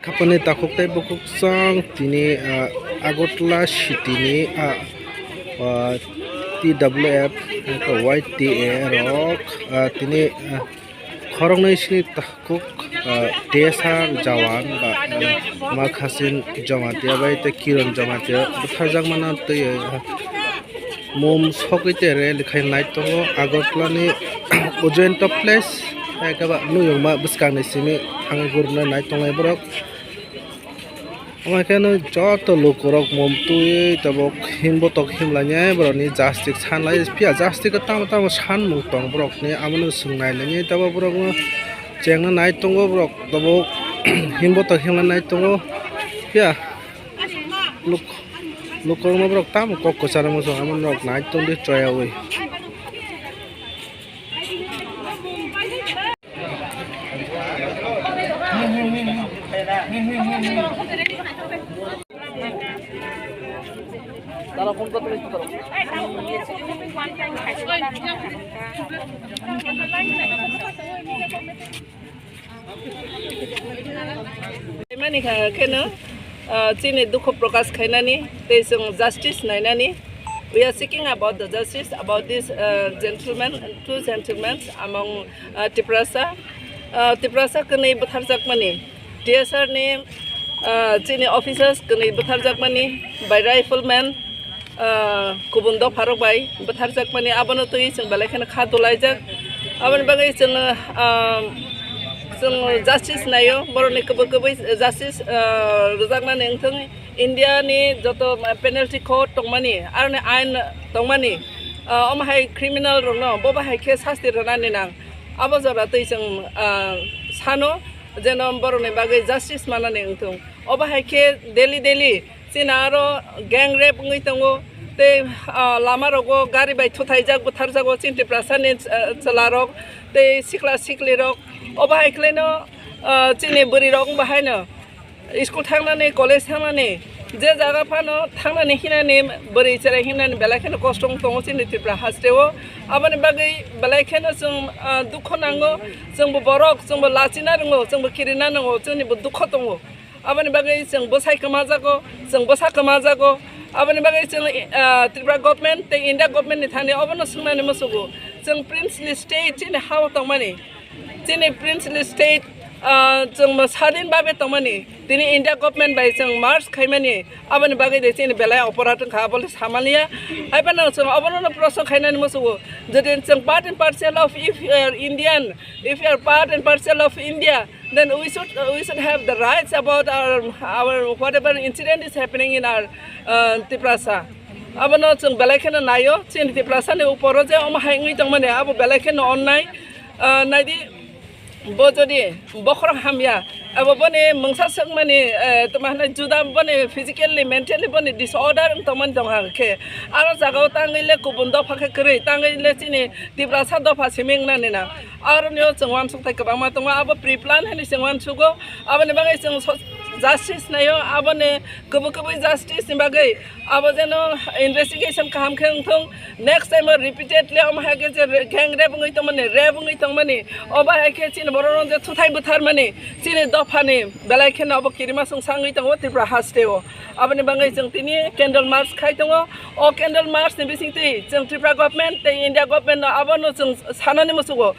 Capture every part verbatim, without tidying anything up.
Apani takhuk tei bukhuk chwng tini, ah, Agartala city ni, ah, ah, T W F, Y T A rok, ah, tini, ah, khoroknwi sini takhuk, ah, T S R jawan ba, ah, Makhasin Jamatia bai tei Kiron Jamatia bwtharjakmano twi, ah, mum sogwi tere likhai nai tongo Agartala ni Ujjayanta Place, hai khe ba nuyungma bwskang ni simi thangwi guruna nai tongnai borok. Omo khe no joto lukurok mum twi tabuk himbotok himlainai borokni justice sanlai phiya justice o tamo tamo sanmung tong borokni amo no swng nai lainai tabuk borokno chengna nai tongo borok tabuk himbotok himlanai tongo phiya luk-, lukurokno borok tamo kok kwcharo muchung amo norok nai tongdi choyaui. Mani kha kheno, ah, chini dukhu prokash khainani tei chwng justice nainani. We are seeking about the justice about this, uh, gentleman, two gentlemen among, uh, Tiprasa. Uh, Tiprasa kwnwi bwtharjakmani, T S R ni, uh, chini officers kwnwi bwtharjakmani by rifleman, uh, kubun dopharok bai bwtharjakmani, abono twi chwng belai kheno kha dolaijak. Aboni bagwi chwng, uh, chwng justice naio, borokni kwbwi kwbwi justice, uh, rwjaknani wngthung. India ni joto penalty court tongmani, aroni ain tongmani, ah, omo hai criminal rokno bo bahai khe sasti rwnani nang. Abo jora twi chwng, ah, sano jeno borokni bagwi justice manani wngthung. Obo hai khe daily daily chini aro gang rape wngwi tongo, tei, ah, lama rogo gari bai thuthaijak, bwtharjago chini Tiprasa ni, ah, chwla rok tei sikla sikli rok. Obo hai khlaino, ah, chini bwrwi rok wngba haino. School thangnani, college thangnani, je jaga phano thangnani hinani bwrwi cherai hinani belai kheno kosto wng tongo chini Tripura hasteo. Aboni bagwi belai kheno chwng, ah, dukho nango, chwngbo borok, chwngbo lachina rwngo, chwngbo kirina nango, chwngnibo dukho tongo. Aboni bagwi chwng bwsai kwmajago, chwng bwsa kwmajago. Aboni bagwi chwng, ah, Tripura government tei India government ni thani obono swngnani musugo. Chwng princely state chini hao tongmani. Chini princely state, ah, chwng bo sadin babe tongmani, tini India government bai chwng merge khaimani, aboni bagwi de chini belai oporat wngkha, abo le samaliya. Hai phano chwng obono no proshno khainani musugo, jodi chwng part and parcel of, if you are Indian, if you are part and parcel of India, then we should, we should have the rights about our, our whatever incident is happening in our, uh, Tiprasa. Abono chwng belai kheno naio, chini Tiprasa ni uporo je omo hai wngwi tongmani, abo belai kheno onnai. Ah, naidi, bo jodi bokhorok hamya, abo boni mungsa swkmani, eh, tma hwnwi juda boni physically, mentally boni disorder wng tongmani tong ha khe, aro jagao tangwi le kubun dopha khe kwrwi, tangwi le chini Tiprasa dopha simi wngnani na. Aroni o chwng uansuk thai kwbangma tongo, abo pre-plan hwnwi chwng uansugo, aboni bagwi chwng so-, justice naio, aboni kwbwi kwbwi justice ni bagwi. Abo jeno investigation kaham khe wngthung. Next time o repeatedly omo hai khe je re-, gang rape wngwi tongmani, rape wngwi tongmani, obo hai khe chini borok rok je thuthai bwtharmani, chini dophani belai kheno obo kirima songsa wngwi tongo Tripura hasteo. Aboni bagwi chwng tini candle march khai tongo. O candle march ni bisingtwi chwng Tripura government tei India government no abono chwng sanani musugo.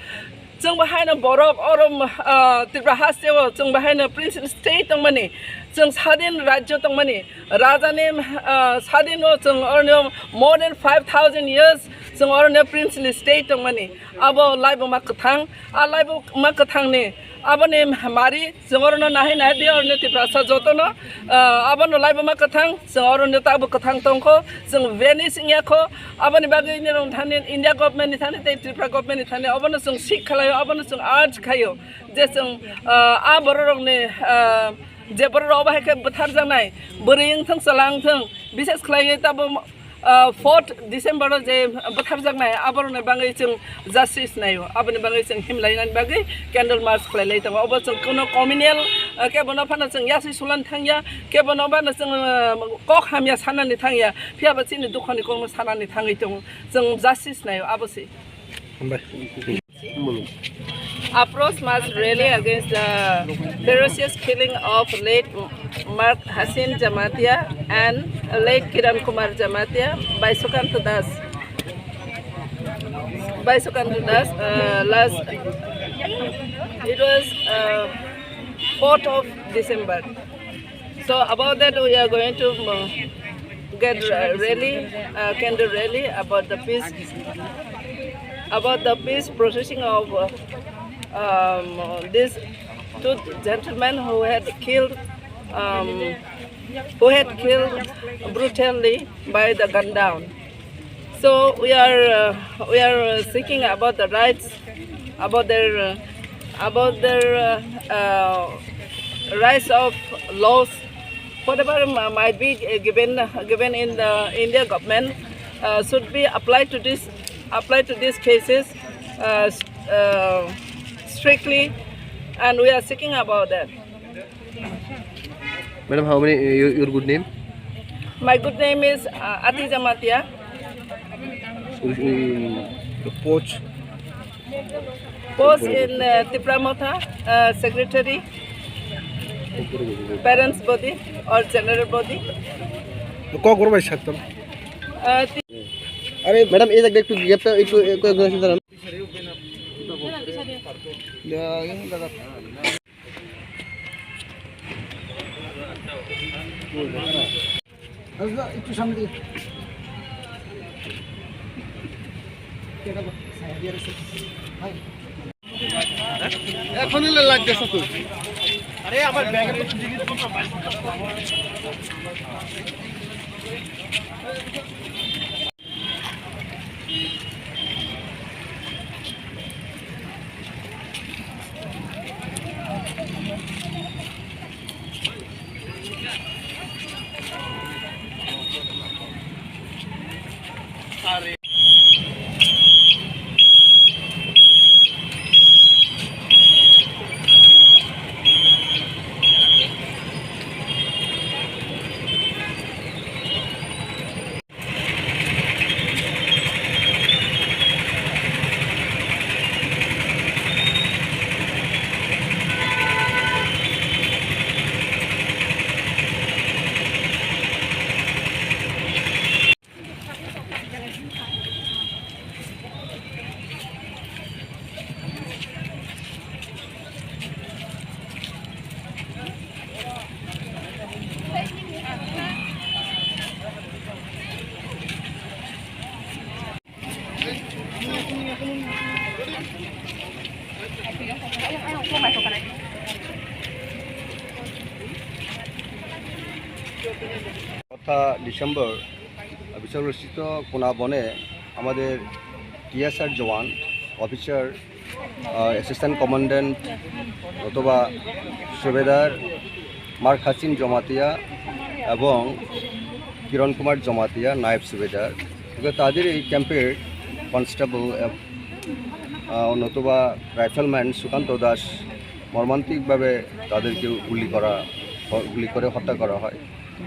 Chwng bo haino borok oro, ah, Tripura hasteo chwng bo haino princely state tongmani, chwng sadin rajyo tongmani, rajani, ah, sadino chwng oro more than five thousand years chwng oro princely state tongmani. Abo laibuma kwthang, a laibuma kwthangni aboni mari chwng oro nahai nahai di oro Tiprasa jotono, ah, abono laibuma kwthang. Chwng oro no tabuk kwthang tongkho, chwng vanish wngya kho. Aboni bagwi nini rong thani India government ni thani tei Tripura government ni thani obono chwng seek khlaio, obono chwng urge khaio je chwng, ah, a borok rokni, ah, je borok rok obo hai khe bwtharjaknai, bwrwi wngthang, chwla wngthang, bises khlaiwi tabuk, ah, fourth December o je bwtharjaknai, aborokni bagwi chwng justice naio, aboni bagwi chwng himlainani bagwi candle march khlailai tongo. Obo chwng kuno communal, ah, kebono phano chwng yaswi sulan thangya, kebono phano chwng, ah, kok hamya sanani thangya, phiyaba chini dukhoni kokno sanani thangwi tongo. Chwng justice naio, abo se. Hambai. Approach mass rally against the ferocious killing of late Mark Hasin Jamatia and late Kiran Kumar Jamatia by Sukanta Das. By Sukanta Das, uh, last, it was, uh, fourth of December. So about that, we are going to, uh, get ra-, rally, uh, candle rally about the peace, about the peace processing of, uh, um, these two gentlemen who had killed, um, who had killed brutally by the gun down. So we are, uh, we are seeking about the rights, about their, uh, about their, uh, uh, rights of laws, whatever m-, might be, uh, given, given in the India government, uh, should be applied to this, applied to these cases, uh, s-, uh, strictly, and we are seeking about that. Madam, how many, uh, your, your good name? My good name is, uh, Ati Jamatia. Mm, the post? Post in, uh, Tipra Motha, uh, secretary, parents body or general body. কত বড় ভাই সাতজন? Uh, ti- আরে ম্যাডাম, এই জায়গাটা একটু গ্যাপটা একটু, একটু, একটু দাঁড়ান। একটু সামনে দিকে। এখনই লাগতেছে তুই। আরে আমার ব্যাগে তো জিনিস। কথা ডিসেম্বর, বিশ্বরচিত কোনা বনে আমাদের টিএসআর জওয়ান, অফিসার, আহ, অ্যাসিস্ট্যান্ট কমান্ড্যান্ট অথবা সুবেদার মার্ক হাসিন জমাতিয়া এবং কিরণ কুমার জমাতিয়া, নায়েব সুবেদার, এবার তাদের এই ক্যাম্পের কনস্টেবল, আহ, নতুবা রাইফেলম্যান সুকান্ত দাস মর্মান্তিকভাবে তাদেরকে গুলি করা, গুলি করে হত্যা করা হয়।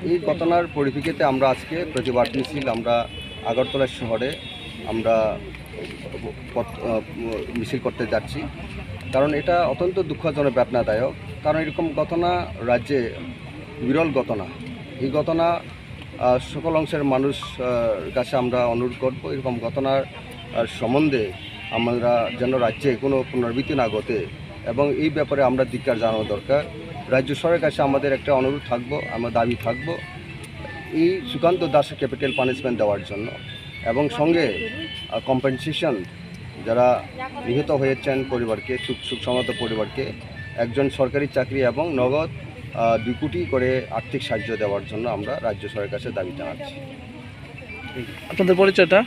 এই ঘটনার পরিপ্রেক্ষিতে আমরা আজকে প্রতিবাদ মিছিল আমরা আগরতলা শহরে আমরা পথ, আহ, মিছিল করতে যাচ্ছি, কারণ এটা অত্যন্ত দুঃখজনক, বেদনাদায়ক। কারণ এরকম ঘটনা রাজ্যে বিরল ঘটনা। এই ঘটনা, আহ, সকল অংশের মানুষ, আহ, কাছে আমরা অনুরোধ করব, এরকম ঘটনার, আহ, সম্বন্ধে আমরা যেন রাজ্যে কোনো পুনরাবৃত্তি না ঘটে এবং এই ব্যাপারে আমরা ধিক্কার জানানো দরকার। রাজ্য সরকারের কাছে আমাদের একটা অনুরোধ থাকবো, আমরা দাবি থাকবো, এই সুকান্ত দাসকে ক্যাপিটাল পানিশমেন্ট দেওয়ার জন্য এবং সঙ্গে, আহ, কম্পেনসেশন, যারা নিহত হয়েছেন পরিবারকে, শোক, শোক সংহত পরিবারকে একজন সরকারি চাকরি এবং নগদ, আহ, দুই কোটি করে আর্থিক সাহায্য দেওয়ার জন্য আমরা রাজ্য সরকারের কাছে দাবি জানাচ্ছি। আপনাদের পরিচয়টা?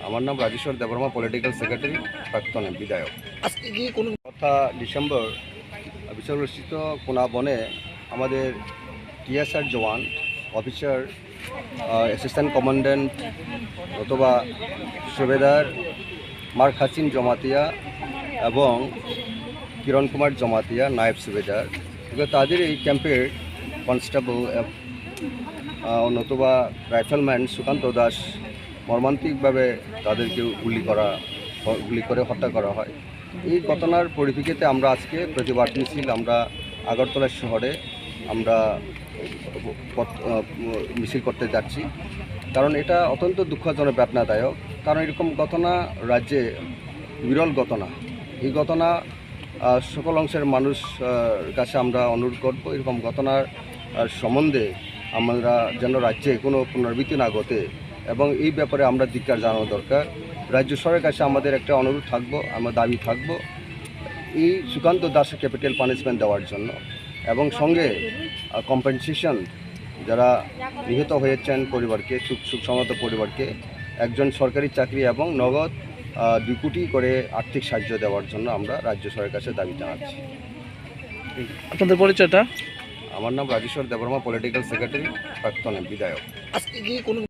আমার নাম রাজেশ্বর দেববর্মা, পলিটিক্যাল সেক্রেটারি, প্রাক্তন বিধায়ক। আজকে কি কোনো কথা ডিসেম্বর, বিশ্বরচিত কোনা বনে আমাদের টিএসআর জওয়ান, অফিসার, আহ, অ্যাসিস্ট্যান্ট কমান্ড্যান্ট অথবা সুবেদার মার্ক হাসিন জমাতিয়া এবং কিরণ কুমার জমাতিয়া, নায়েব সুবেদার, এবার তাদের এই ক্যাম্পের কনস্টেবল, আহ, নতুবা রাইফেলম্যান সুকান্ত দাস মর্মান্তিকভাবে তাদেরকে গুলি করা, গুলি করে হত্যা করা হয়। এই ঘটনার পরিপ্রেক্ষিতে আমরা আজকে প্রতিবাদ মিছিল আমরা আগরতলা শহরে আমরা পথ-, আহ, মিছিল করতে যাচ্ছি, কারণ এটা অত্যন্ত দুঃখজনক, বেদনাদায়ক। কারণ এরকম ঘটনা রাজ্যে বিরল ঘটনা। এই ঘটনা, আহ, সকল অংশের মানুষ, আহ, কাছে আমরা অনুরোধ করব, এরকম ঘটনার, আহ, সম্বন্ধে আমরা যেন রাজ্যে কোনো পুনরাবৃত্তি না ঘটে, এবং এই ব্যাপারে আমরা ধিক্কার জানানো দরকার। রাজ্য সরকারের কাছে আমাদের একটা অনুরোধ থাকবো, আমরা দাবি থাকবো এই সুকান্ত দাসকে ক্যাপিটাল পানিশমেন্ট দেওয়ার জন্য, এবং সঙ্গে, আহ, কম্পেনসেশন, যারা নিহত হয়েছেন পরিবারকে, শোক, শোক সংহত পরিবারকে একজন সরকারি চাকরি এবং নগদ, আহ, দুই কোটি করে আর্থিক সাহায্য দেওয়ার জন্য আমরা রাজ্য সরকারের কাছে দাবি জানাচ্ছি। আপনাদের পরিচয়টা? আমার নাম রাজেশ্বর দেববর্মা, পলিটিক্যাল সেক্রেটারি, প্রাক্তন বিধায়ক। আজকে কি কোনো